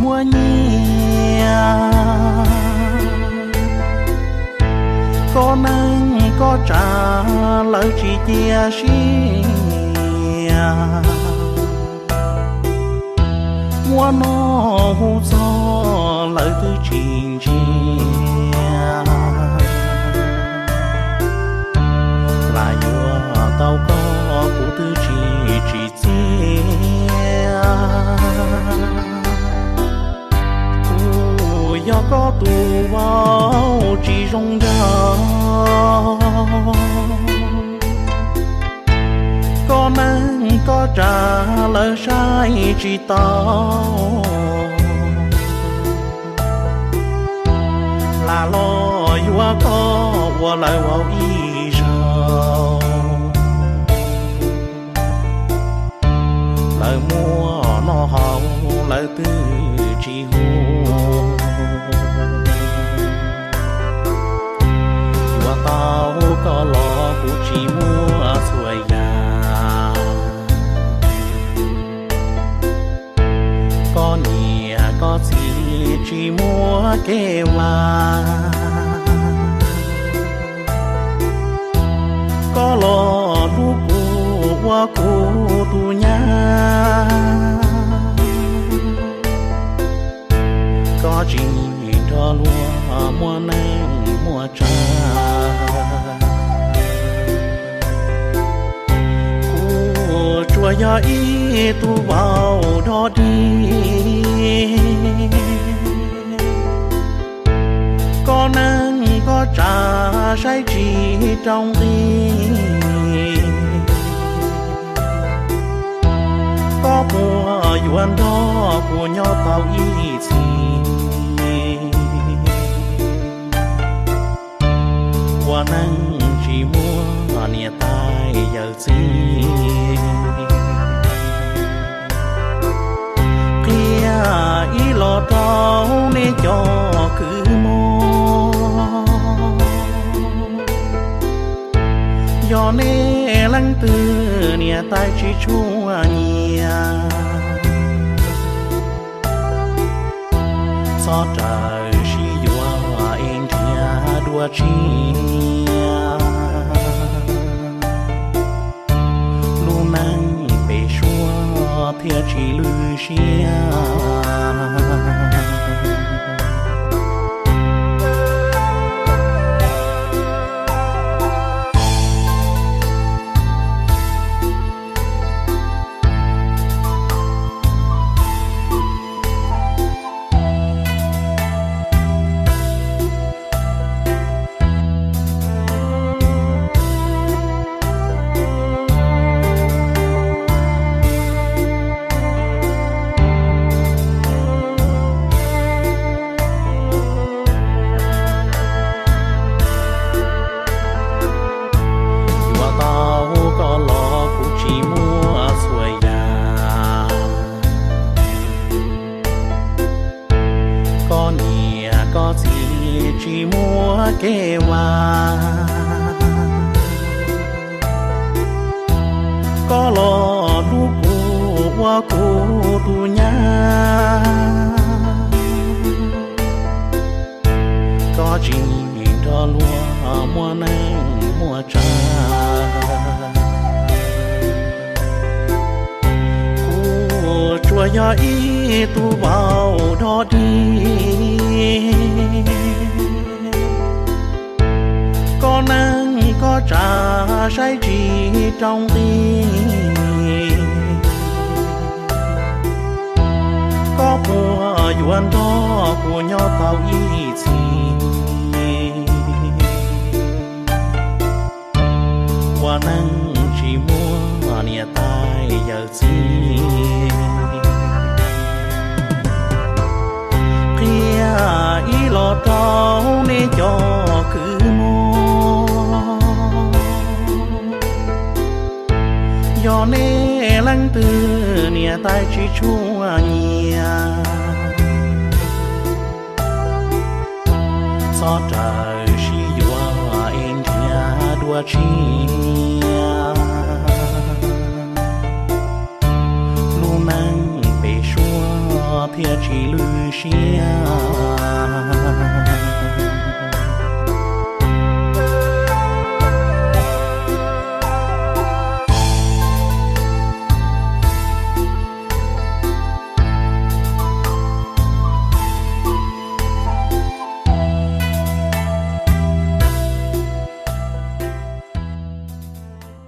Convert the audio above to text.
muaj nyiaj. Koj neej koj tsav lawv tsis cia siab, muab noj hu txog lawv twb tsis ntsia. Lam yuav tau koj kuv twb tsis tsim txiaj. Kuv yog koj tus vauv tsis zoo nraug, koj neej koj tsav lawv saib tsis taus. Lam los yuav koj ua lawv vauv ib zaug, lawv muaj noj haus lawv twb tsis hu. Yuav tau koj los kuv tsis muaj txhua yam. Koj niam koj txiv tsis muaj kev vaj, koj los hlub kuv ua kuv tus nyab. Koj tsis nrog luag muaj neej muaj tsav, kuv tsuas yog ib tug vauv dog dig. Koj neej koj tsav saib tsis rau nqi, koj puas yuav nrog kuv nyob tau ib txhis, ua neej tsis muaj niam tais yawm txiv. Qhia ib los rau nej cov kwv muam, yog nej leej twg niam tais tsis tshua nyiam, txhob raws sib yuav es nrhiav dua tshiab. Lub neej pem suab thiaj tsis lwj siab. Yuav tau koj los kuv tsis muaj txhua yam. Koj niam koj txiv tsis muaj kev vaj, koj los hlub kuv ua kuv tus nyab. Koj tsis nrog luag muaj neej muaj tsav, kuv tsuas yog ib tug vauv dog dig. Koj neej koj tsav saib tsis rau nqi, koj puas yuav nrog kuv nyob tau ib txhis, ua neej tsis muaj niam tais yawm txiv. Qhia ib los rau nej cov kwv muam, yog nej leej twg niam tais tsis tshua nyiam, txhob raws sib yuav es nrhiav dua tshiab. Lub neej pem suab thiaj tsis lwj siab.